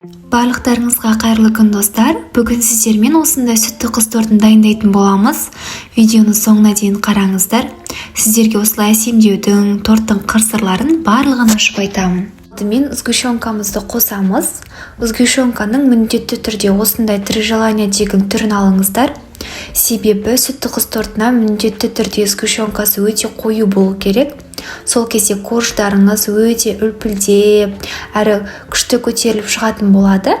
Барлықтарыңызға қайырлы күн, достар! Бүгін сіздермен осындай сүтті қыз тортын дайындайтын боламыз. Видеоны соңына дейін қараңыздар. Сіздерге осылай әсемдеудің, торттың қыр-сырларын барлығын ашып айтамын. Алдымен сгущенкамызды қосамыз. Сгущенканың міндетті түрде осындай «Три желания» деген түрін алыңыздар. Себебі сүтті қыз тортына міндетті түрде сгущенкасы өте қою болу керек. Сол кезде корждарыңыз өте үлпілдеп әрі күшті көтеріліп шығатын болады.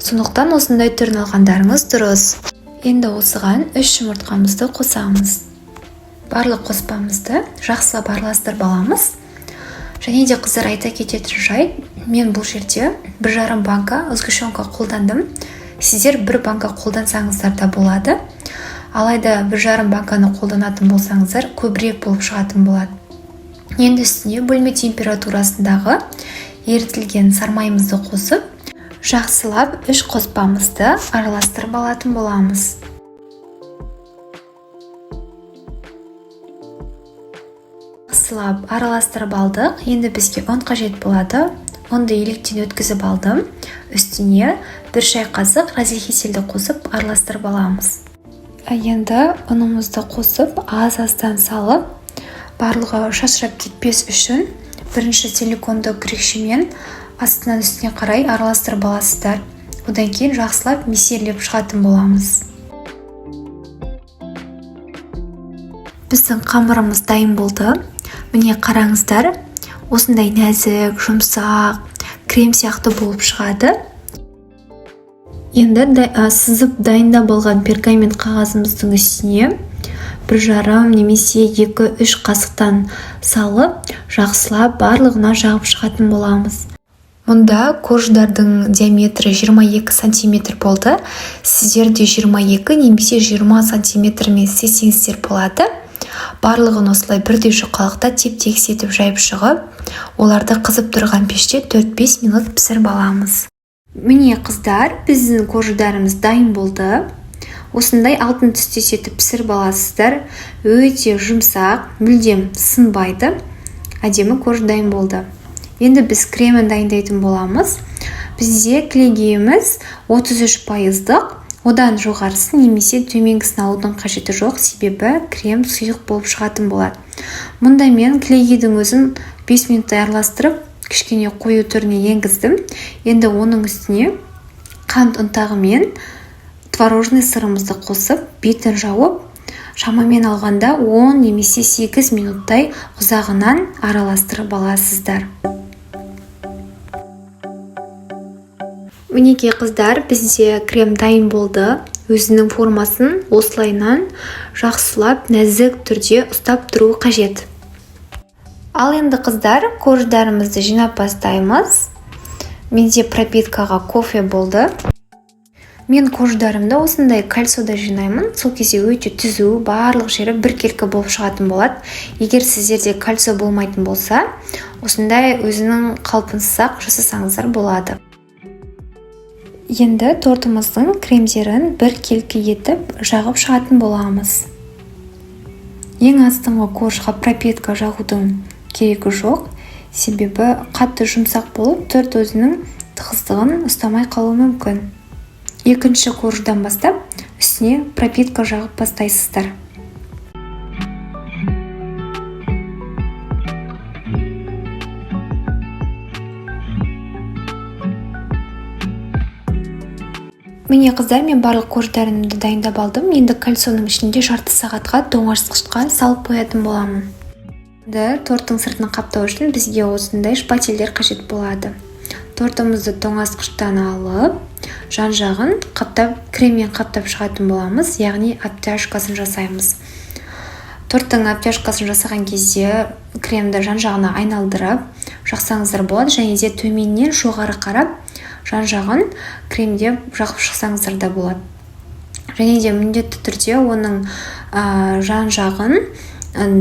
Сондықтан осындай түрін алғандарыңыз дұрыс. Енді осыған 3 жұмыртқамызды қосамыз. Барлық қоспамызды жақсылап араластырып аламыз. Және де, қыздар, айта кететін жайт: мен бұл жерде 1,5 банка сгущенка қолдандым. Сіздер бір банка қолдансаңыздар да болады, алайда 1,5 банканы қолданатын болсаңыздар, көбірек болып шығатын болады. Енді үстіне бөлме температурасындағы ерітілген сармайымызды қосып, жақсылап үш қоспамызды араластырып алатын боламыз. Жақсылап араластырып алдық. Енді бізге ұн қажет болады. Ұнды електен өткізіп алдым. Үстіне 1 шай қасық разрыхлительді қосып, араластырып аламыз. Енді ұнымызды қосып, аз-аздан салып, барлығы шашырап кетпес үшін бірінші силиконды күрекшемен астынан үстіне қарай араластырып аласыздар. Одан кейін жақсылап миксерлеп шығатын боламыз. Біздің қамырымыз дайын болды. Міне, қараңыздар, осындай нәзік, жұмсақ, крем сияқты болып шығады. Енді сызып дайындап алған пергамент қағазымыздың үстіне 1,5 немесе 2-3 қасықтан салып, жақсылап барлығына жағып шығатын боламыз. Мұнда корждардың диаметрі 22 сантиметр болды. Сіздер де 22 немесе 20 сантиметрмен істесеңіздер болады. Барлығын осылай бірдей жұқалықта теп-тегіс етіп жайып шығып, оларды қызып тұрған пеште 4-5 минут пісіріп аламыз. Міне, қыздар, біздің корждарымыз дайын болды. Осындай алтын түстес етіп пісіріп аласыздар. Өте жұмсақ, мүлдем сынбайды. Әдемі корж дайын болды. Енді біз кремін дайындайтын боламыз. Бізде кілегейіміз 33 пайыздық. Одан жоғарысын немесе төменгісін алудың қажеті жоқ, себебі крем сұйық болып шығатын болады. Мұнда мен кілегейдің өзін 5 минуттай араластырып, кішкене қою түріне енгіздім. Енді оның үстіне қант ұнтағы мен творожный сырымызды қосып, бетін жауып, шамамен алғанда 10 немесе 8 минуттай ұзағынан араластырып аласыздар. Мінекей, қыздар, бізде крем дайын болды. Өзінің формасын осылайынан жақсылап нәзік түрде ұстап тұру қажет. Ал енді, қыздар, корждарымызды жинап бастаймыз. Менде пропиткаға кофе болды. Мен корждарымды осындай кольцода жинаймын. Сол кезде өте түзу, барлық жері біркелкі болып шығатын болады. Егер сіздерде кольцо болмайтын болса, осындай өзінің қалпынсыз жасасаңыздар болады. Енді тортымыздың кремдерін біркелкі етіп жағып шығатын боламыз. Ең астыңғы коржға пропитка жағудың керегі жоқ, себебі қатты жұмсақ болып, торт өзінің тығыздығын ұстамай қалуы мүмкін. Екінші корждан бастап үстіне пропитка жағып бастайсыздар. Міне, қыздар, мен барлық корждарымды дайындап алдым. Енді кольцоның ішінде жарты сағатқа тоңазытқышқа салып қоятын боламын. Енді торттың сыртын қаптау үшін бізге осындай шпательдер қажет болады. Тортымызды тоңазытқыштан алып, жан жағын қаптап, креммен қаптап шығатын боламыз, яғни обтяжкасын жасаймыз. Торттың обтяжкасын жасаған кезде кремді жан жағына айналдырып жақсаңыздар болады және де төменнен жоғары қарап жан жағын кремдеп жағып шықсаңыздар да болады. Және де міндетті түрде оның жан жағын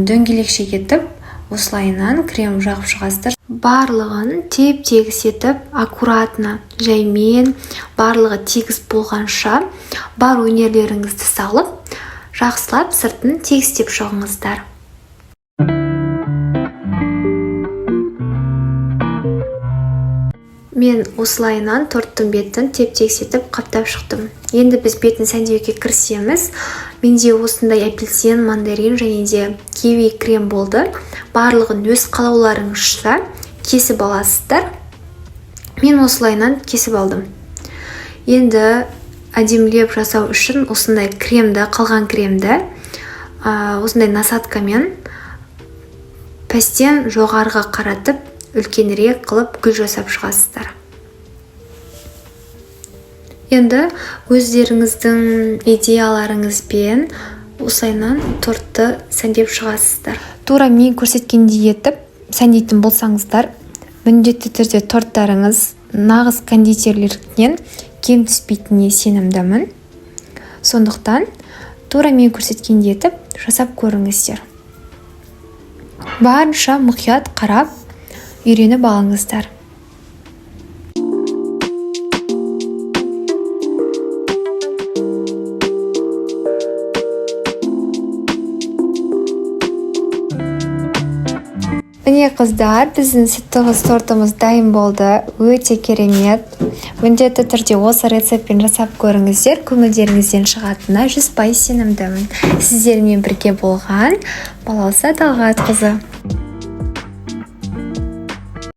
дөңгелекше етіп, осылайынан крем жағып шығасыздар. Барлығын теп тегіс етіп, аккуратно, жаймен, барлығы тегіс болғанша бар өнерлеріңізді салып, жақсылап сыртын тегістеп шығыңыздар. Мен осылайынан торттың бетін теп-тегіс етіп қаптап шықтым. Енді біз бетін сәндеуге кірісеміз. Менде осындай апельсин, мандарин және де киви крем болды. Барлығын өз қалауларыңызша кесіп аласыздар. Мен осылайынан кесіп алдым. Енді әдемілеп жасау үшін осындай кремді, қалған кремді осындай насадкамен пәстен жоғарыға қаратып, үлкенірек қылып гүл жасап шығасыздар. Енді өздеріңіздің идеяларыңызбен осылайынан тортты сәндеп шығасыздар. Тура мен көрсеткендей етіп сәндейтін болсаңыздар, міндетті түрде торттарыңыз нағыз кондитерлерден кем түспейтініне сенімдімін. Сондықтан тура мен көрсеткендей етіп жасап көріңіздер. Барынша мұқият қарап үйреніп алыңыздар. Міне, қыздар, біздің сүтті қыз тортымыз дайын болды. Өте керемет. Міндетті түрде осы рецептпен жасап көріңіздер, көңілдеріңізден шығатынына 100% сенімдімін. Сіздермен бірге болған Балауса Талғатқызы.